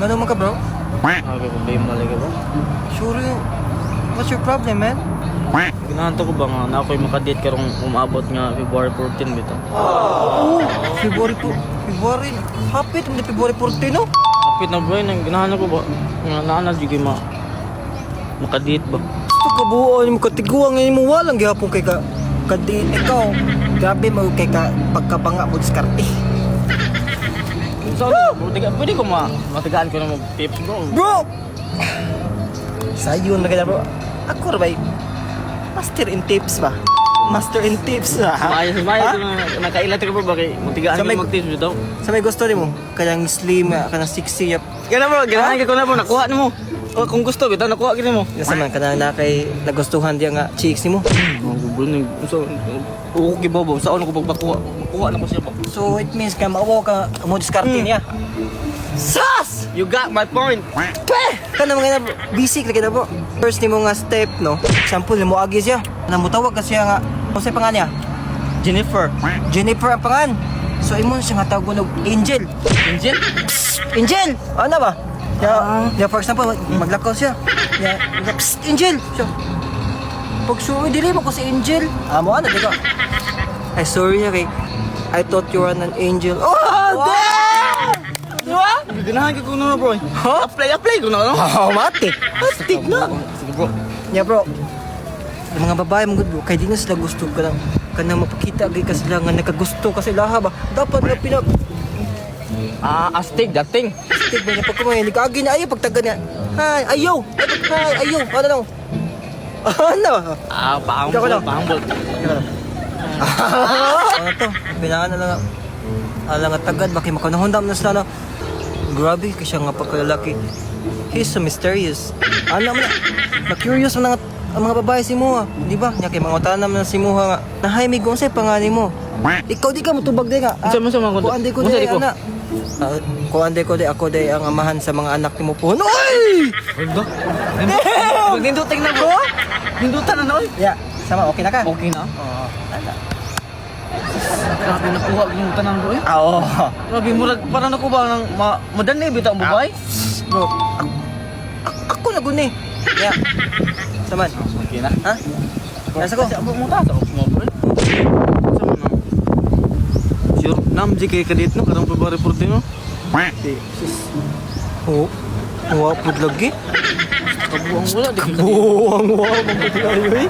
Ngano man ka, bro? Okay, problema lagi ba? Sure, what's your problem, man? Ganahan to ko ba nga na ako'y makadate karong umabot nga February 14 bitaw. Oh, February po. February. Hapit man February 14, no? Hapit na, bro, nang ganahan ako ba nga naa na jud ma makadate ba. Gusto ka buo mo katiguang ngayon mo walang gihapon kay ka kadi ikaw. Grabe mo kay ka pagkabanga mo diskarte. So, bro, tiga, pwede ko ma matagaan ko na mag tips, bro. Bro! Sayon na kaya, bro. Ako ra bay master in tips ba? Master in tips ha? Maayo, maayo na nakaila ka, bro, ba kay matigaan Sa ko mag tips bitaw. Sa may gusto nimo, kanang slim, kanang sexy, yap. Gana, bro, ganahan ka ko na, bro, nakuha nimo. O kung gusto bitaw nakuha gid nimo. Nasa man kanang na kay nagustuhan diya nga chicks nimo. Bro, nang so uko gibaw ba saan ko pagpakuha? Makuha na ko siya ba. So it means ka maawaw ka mo diskarte niya. Sas! You got my point. Peh! Kana mga na basic lagi na, bro. First nimo nga step, no. Example mo agi siya. Namutawag ka siya nga unsay pangan niya? Jennifer. Jennifer ang pangan. So imo na siya nga tawag og Angel. Angel? Angel! Ano ba? Ya, ya, for example, maglakaw siya. Ya, ya, psst, Angel! Siya. Pag sorry, dili mo ko si Angel. Amo ano, di ba? Ay, sorry, okay. I thought you were an angel. Oh, damn! Di ba? Ganahan ka ko na, bro. Huh? Apply, apply ko na, no? Oh, matik. Matik na. Sige, bro. Yeah, bro. Yung mga babae mga bro, kay di na sila gusto ka lang. Kanang mapakita gay ka sila nga nakagusto ka sila ha ba. Dapat nga pinag Ah, astig, dating. Astig ba niya pag kumain, agi na ayaw pagtaga niya. Hi, ayaw! Ay, hi, ayaw! Ano lang? Ano? Ah, Ikaw pahambol, lang. pahambol. Ano to? Pinaan na lang. Alang nga tagad, bakit makanahundam na sila na. Grabe, kasi nga pagkalalaki. He's so mysterious. Ano man na, na-curious man na nga ang mga babae si Muha. Di ba? Nya kay mga utanam na si Muha nga. Nahay, may gonsay pangani mo. Ikaw di ka mutubag di nga. Unsa man sa mga Kuan di ko Unsa di, di ko? ana. Ah, kuan di ko di, ako di ang amahan sa mga anak ni mo po. Uy! Ba? Ninduteng na, bro. Nindutan na, no? Ya, sama, okay na ka? Okay na. Oo. Ana. Grabe nakuha yung tanan, bro. Eh. Ah, oo. Grabe murag para na ko ba nang ma madani bitaw ang babae? Bro, ako na guni. Ya. Saman. Okay na. Ha? Nasa ko? Kasi abo mo ta sa mo, bro. Sa mo na. Sure, nam di kay kadit no karong February 14 no. Si, sis. Oo. Wa pud lagi. Kabuang wala di kay kadit. Buwang wa pud lagi.